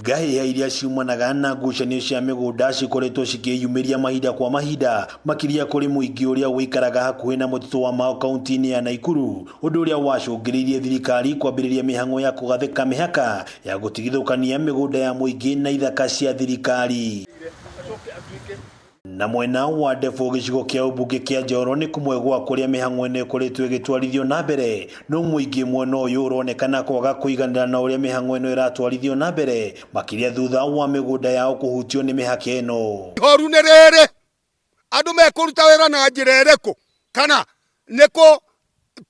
Ngahĩha iria ciumanaga na ngucanio cia mĩgũnda cikoretwo cikĩyumĩria mahinda kwa mahinda, makĩria kũrĩ mũingĩ ũrĩa ũikaraga hakuhĩ na mũtitũ wa Mau kaunti-inĩ ya Naikuru, ũndũ ũrĩa wacũngĩrĩirie thirikari kwambĩrĩria mĩhang'o ya kũgathĩka mĩhaka ya gũtigithũkania mĩgũnda ya mũingĩ na ithaka cia thirikari. Na mwena wa Ndebũ gĩcigo kĩa ũmbunge kĩa Njoro nĩ kũmwe gwa kũrĩa mĩhang'o ĩno ĩkoretwo ĩgĩtwarithio na mbere, no mũingĩ mwena ũyũ ũronekana kwaga kũiganĩra na ũrĩa mĩhang'o ĩno ĩratwarithio na mbere, makĩria thutha wa mĩgũnda yao kũhutio nĩ mĩhaka ĩno. Ihoru nĩ rĩrĩ, andũ mekũruta wĩra na njĩra ĩrĩkũ kana nĩkũ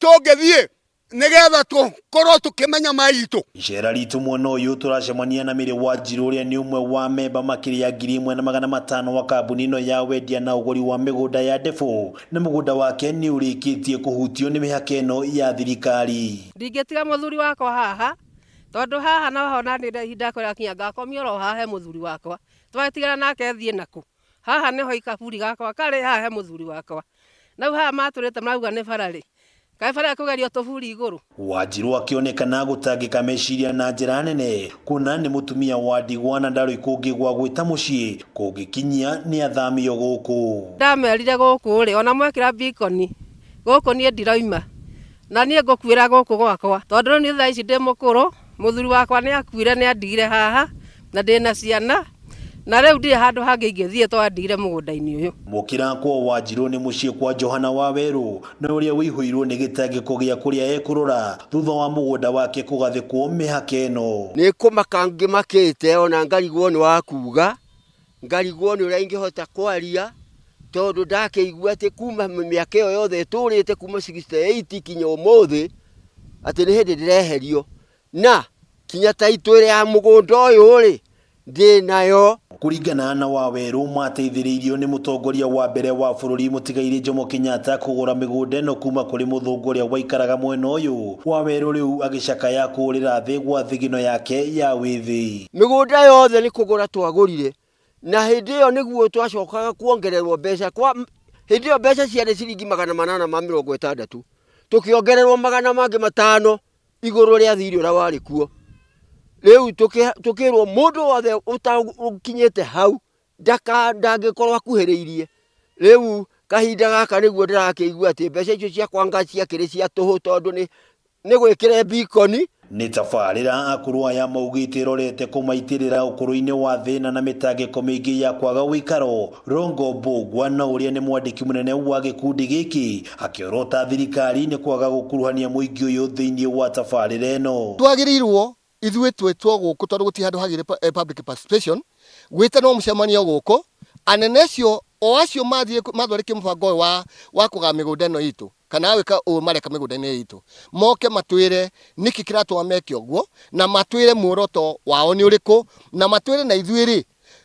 tũngĩthiĩ nĩgetha tũkorwo tũkĩmenya ma itũ. Icera ritũ mwena ũyũ tũracemania na Mary Wanjiru ũrĩa nĩ ũmwe wa memba makĩria ya 1500 wa kambuni ĩno ya wendia na ũgũri wa mĩgũnda ya Ndebũ, na mũgũnda wake nĩ ũrĩkĩtie kũhutio nĩ mĩhaka ĩno ya thirikari. Ndingĩtiga mũthuri wakwa haha tondũ haha noho nani ihinda rĩakwa rĩakinya ngakomio oro haha he mũthuri wakwa, twagĩtigana nake thiĩ nakũ? Haha nĩho kaburi gakwa karĩ, haha he mũthuri wakwa. Na rĩu haha matũrĩte marauga nĩ bara rĩ, kaĩ bara ĩkũgerio tũburi igũrũ? Wanjiru akĩonekana gũtangĩka meciria na njĩra nene kuona nĩ mũtumia wa ndigwa na ndarĩ kũngĩ gwa gwĩta mũciĩ kũngĩkinyia nĩ athamio gũkũ. Ndamerire gũkũ rĩ, ona mwekĩra bikoni gũkũ niĩ ndiroima, na niĩ ngũkuĩra gũkũ gwakwa, tondũ rĩu niĩ thaa ici ndĩ mũkũrũ, mũthuri wakwa nĩ akuire nĩ andigire haha na ndĩna ciana, na rĩu ndirĩ handũ hangĩ ingĩthiĩ tondũ andigire mũgũnda-inĩ ũyũ. Mũkĩra kwa Wanjiru nĩ mũciĩ kwa Johana Wawerũ na ũrĩa ũihũirwo nĩ gĩtangĩko gĩa kũrĩa ekũrora thutha wa mũgũnda wake kũgathĩkwo mĩhaka ĩno. Nĩ kũmaka ngĩmakĩte ona ngarigwo nĩ wa kuga, ngarigwo nĩ ũrĩa ingĩhota kwaria, tondũ ndakĩigua atĩ kuma mĩaka ĩyo yothe ĩtũrĩte kuma 68 kinya ũmũthĩ, atĩ nĩ hĩndĩ ndĩreherio. Na kinya taitũ ĩrĩa ya mũgũnda ũyũ rĩ, ndĩ nayo. Kũringana na Wawerũ, mateithĩrĩirio nĩ mũtongoria wa mbere wa bũrũri mũtigairĩ Jomo Kenyatta kũgũra mĩgũnda ĩno kuma kũrĩ mũthũngũ ũrĩa waikaraga mwena ũyũ. Wawerũ rĩu agĩcakaya kũũrĩra thĩ gwa thigino yake ya wĩthĩ. Mĩgũnda yothe nĩ kũgũra twagũrire, na hĩndĩ ĩyo nĩguo twacokaga kuongererwo mbeca kwa hĩndĩ ĩyo mbeca ciarĩ ciringi 860, tũkĩongererwo 500 igũrũ rĩa thirĩ ũrĩa warĩ kuo. Rĩu tũkĩrwo mũndũ wothe ũtakinyĩte hau ndangĩkorwo akuhĩrĩirie. Rĩu kahinda gaka nĩguo ndĩrakĩigua atĩ mbeca icio ciakwa anga ciakĩrĩ cia tũhũ tondũ nĩ gwĩkĩra mbikoni. Nĩ tabarĩra akũrũ aya maugĩte ĩrorete kũmaitĩrĩra ũkũrũ-inĩ wa thĩna na mĩtangĩko mĩingĩ ya kwaga ũikaro. Rongo Mbũgua na ũrĩa nĩ mwandĩki mũnene wa gĩkundi gĩkĩ akĩorota thirikari nĩ kwaga gũkuruhania mũingĩ ũyũ thĩinĩ wa tabarĩra ĩno. Twagĩrĩirwo ithuĩ twĩtwo gũkũ tondũ gũtirĩ handũ hagĩrĩ public participation, gwĩtanwo mũcemanio gũkũ, anene acio o acio mathiĩ mathondeke mũbango ũyũ wa kũgaya mĩgũnda ĩno itũ kana gwĩka ũũ mareka mĩgũnda-inĩ itũ, moke matwĩre nĩkĩ kĩratũma meke ũguo, na matwĩre muoroto wao nĩ ũrĩkũ, na matwĩre na ithuĩ rĩ,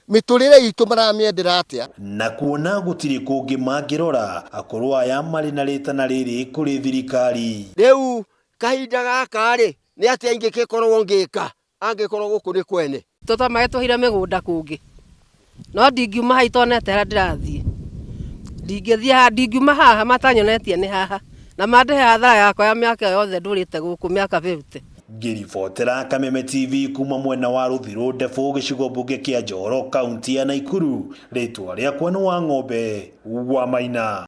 mĩtũrĩre itũ maramĩendera atĩa. Na kuona gũtirĩ kũngĩ mangĩrora, akũrũ aya marĩ na rĩtana rĩrĩ kũrĩ thirikari. Rĩu kahinda gaka rĩ, nĩ atĩa ingĩgĩkorwo ngĩka angĩkorwo gũkũ nĩ kwene? Tũtamae tũhire mĩgũnda kũngĩ, no ndingiuma haha itonete harĩa ndĩrathiĩ. Ndingĩthiĩ haha, ndingiuma haha matanyonetie nĩ haha, na mandĩhe hathara yakwa ya mĩaka ĩyo yothe ndũrĩte gũkũ mĩaka 50. Ngĩribotera Kameme TV kuma mwena wa Rũthirũ Ndebũ gĩcigo mbunge kĩa Njoro kaunti ya Naikuru, rĩtwa rĩakwa nĩ Wang'ombe wa Maina.